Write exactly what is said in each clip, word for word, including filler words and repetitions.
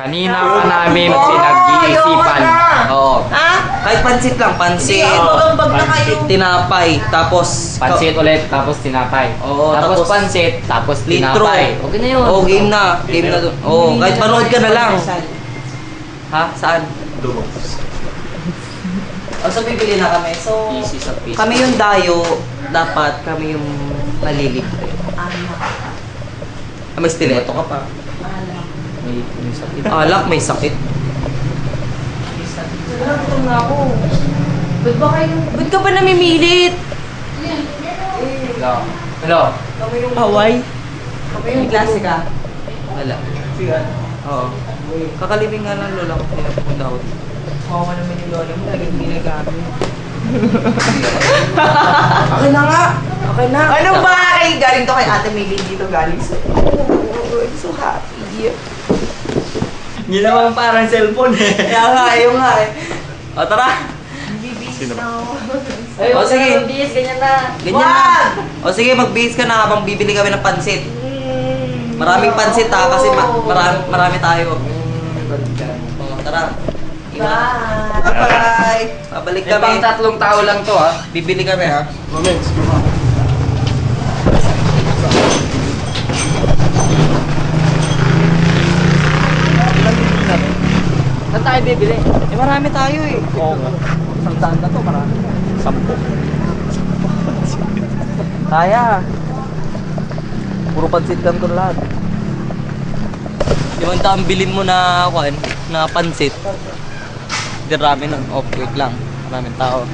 Kanina pa namin pinag-iisipan. Oo. Ha? Kahit pansit lang, pansit. Sige, magbagabag na kayo. Tinapay, tapos ka- Pansit ulit, tapos tinapay. Oo, tapos tapos pansit, tapos litro. Tinapay. Okay na yun. Oo, game na. Game na to. Oo, kahit manood ka na lang. Ha? Saan? Dugo. O, so bibili na kami. So, easy sa piso. Kami yung dayo, dapat kami yung nalilibre. Ah, may stiletto ka pa. May, may sakit. Alak, may sakit. Wala, gutom na ako. Ba't ba kayo? Ba't ka ba namimilit? Hello. Hello. Kami yung Hawaii? Kami yung klase ka? Wala. Sige. Oo. Kakalibing nga ng lola ko, kaya pumunta ako dito. Kawawa naman yung lola mo, laging ginagamit. Okay na nga. Okay na. Ano ba? Kay galing to kay Ate Mili dito galing. So, I'm so happy. Hindi naman parang cellphone eh. Kaya nga, ayun nga eh. O, tara. Sino? Ay, O, sige. Magbihis, ganyan na. Ganyan na. Wag! O, sige, magbihis ka na habang bibili kami ng pansit. Mm. Maraming pansit, ha, kasi ma-, Oo. marami, marami tayo. Mm, balikan. O, tara. Bye. Bye-bye. Babalik May kami. Pang tatlong tao lang to, ha? Bibili kami, ha? Comments, comments. Saan tayo bibili? Eh, marami tayo, eh. Oo nga. Isang daan na to, marami. Sampu. Kaya. Puro pansit lang to lahat. Yung ang bilin mo na, kuan, na pansit. Di ramen nun. Oh, wait lang. Maraming tao.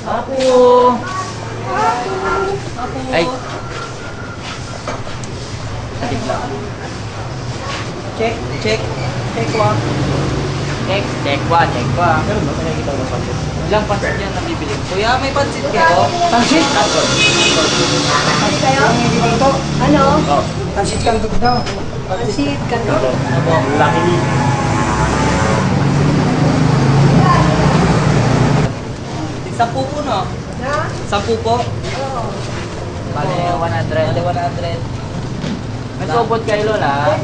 Apo! Ay! Check, check. Check one. Check, check one, check one. Meron ba? May nakikita ko ng pansit. Ilang pansit yan nabibili? Kuya, may pansit kayo? Pansit? Pansit kayo? Ang hindi ko to. Ano? Oh. Pansit kanton daw. Pansit kanton. Ito. Opo. Laki ni. Sampu po, no? Ha? Sampu po? Oo. Bale, one hundred. Bale, one hundred. May sobot kayo, Lola?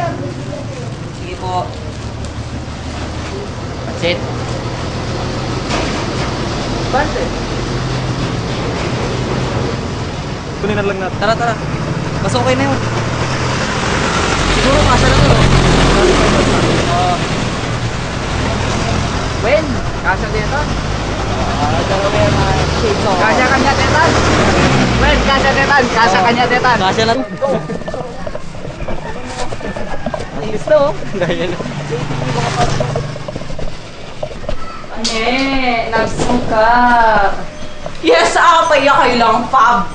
Sige po. Pansit. Pansit. Kunin na lang natin. Tara, tara. Mas okay na yun. Siguro kasya na to, no? Ah. Wen, kasya dito. Ah, dalawa yan, ah, shades of Kasya kanya, Tetan. Wen, kasya, Tetan. Kasya kanya, Tetan. Kasya na. Ayos to, oh. Gaya na. Ane, nagsungka. Yes, apay, ya kayo lang, Fab.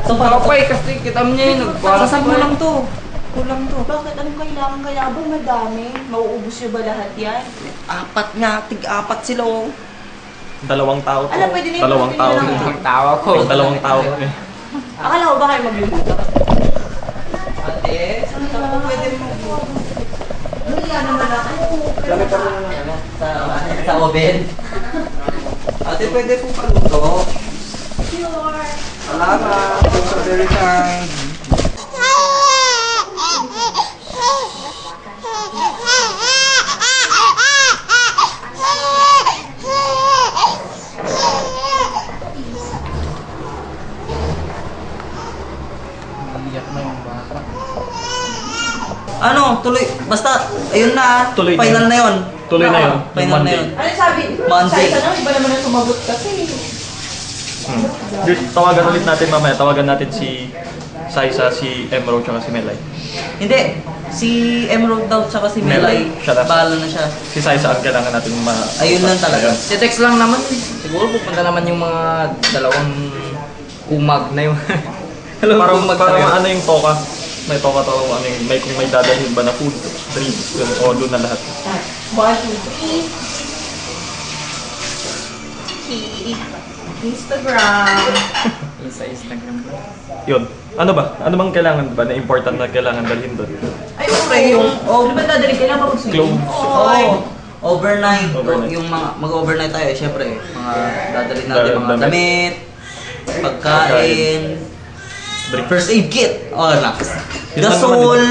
So, Fab, okay, kasi kita mo niya yun, nagkuha. Sa saan mo lang to? Kulang to. Bakit? Anong kailangan kaya ba? Madami. Mauubos niyo ba lahat yan? Apat nga, tig-apat sila, oh. Dalawang tao to. Ala, pwede na yun, Dalawang pwede tao na to. lang. Dalawang tao ko. Yung dalawang tao ko eh. Akala ko ba kayo magluluto? Ate, saan ka po pwede mo? Mahiya naman ako. Gamit ako ng ano, sa, sa oven. Ate, pwede po paluto? Sure. Salamat. Thanks for very kind. Iyak na yung bata. Ano, tuloy, basta, ayun na, ah. Tuloy na Final yun. na yun. Tuloy na yun. Yung Final na Monday. yun. Ano sabi? Monday. Sa isa na, iba naman ang sumagot kasi. Hmm. Di, tawagan ulit natin mamaya. Tawagan natin si Saisa, si Emro, tsaka si Melay. Hindi. Si Emerald daw tsaka si Melay, Melay, siya na. bahala na siya. Si Saisa ang kailangan natin ma- Ayun lang talaga. Ayun. Si text lang naman. Siguro pupunta naman yung mga dalawang kumag na yung Alam mo, Parang, kumag parang talaga. ano yung toka? May toka to, ano yung, may, kung may dadalhin ba na food, drinks, yun, o doon na lahat. One, two, three. Instagram. Yung sa Instagram ko. Yun. Ano ba? Ano bang kailangan ba na important na kailangan dalhin doon? Ay, okay. Yung, oh, Ano ba dadali? Kailangan ba magswimming? Clothes. Oo. Overnight. Overnight. Yung mga, mag-overnight tayo, syempre, mga dadalhin natin, Da-, mga damit. damit. Pagkain. First aid kit. Oh, relax. Yun lang Gasol.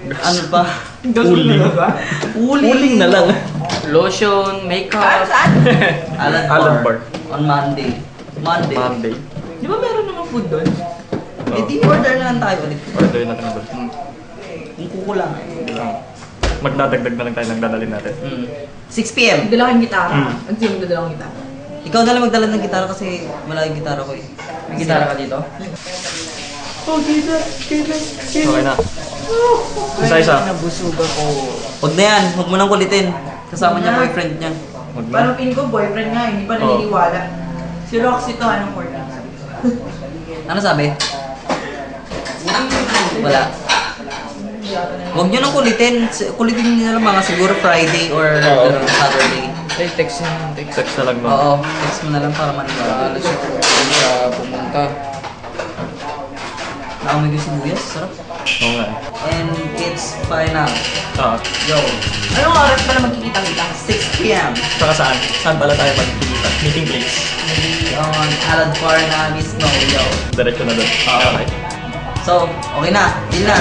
Ano pa? Uling. Uling. Uling na lang. Lotion, makeup. Saan? Alad Alad bar. bar. On Monday. Monday. Monday. Di ba meron naman food doon? Eh, di order na lang tayo ulit. Order na lang doon. Kung kukulang. Magdadagdag na lang tayo ng dadalhin natin. Hmm. six p.m. Dala kang gitara. Hmm. Ang sino magdadala kang gitara? Ikaw na lang magdala ng gitara kasi wala yung gitara ko eh. May gitara ka dito? Oh, gitara, gitara, Okay na. Isa-isa. Nabusog ako. Huwag na yan. Huwag mo nang kulitin. Kasama niya boyfriend niya. Wag na. Parang feeling ko boyfriend nga, hindi pa Oh. naniniwala. Si Roxy to, anong word? Ano sabi? Wala. Huwag nyo nang kulitin. S- Kulitin nyo na lang mga siguro Friday or Oo. ano, Saturday. Ay, text na lang, text. Text na lang, no? Oo, text mo na lang para maniwala. Alas yung sa pumunta. Nakamoy ko sibuyas, sarap. Oo nga. And it's final. Ah, Yo, Anong oras pala magkikita-kita? six p.m. Saka saan? Saan pala tayo magkikita? Meeting place. Maybe on Alad Farna mismo, yo. Diretso na doon. Ah. Okay. So, okay na. Deal na.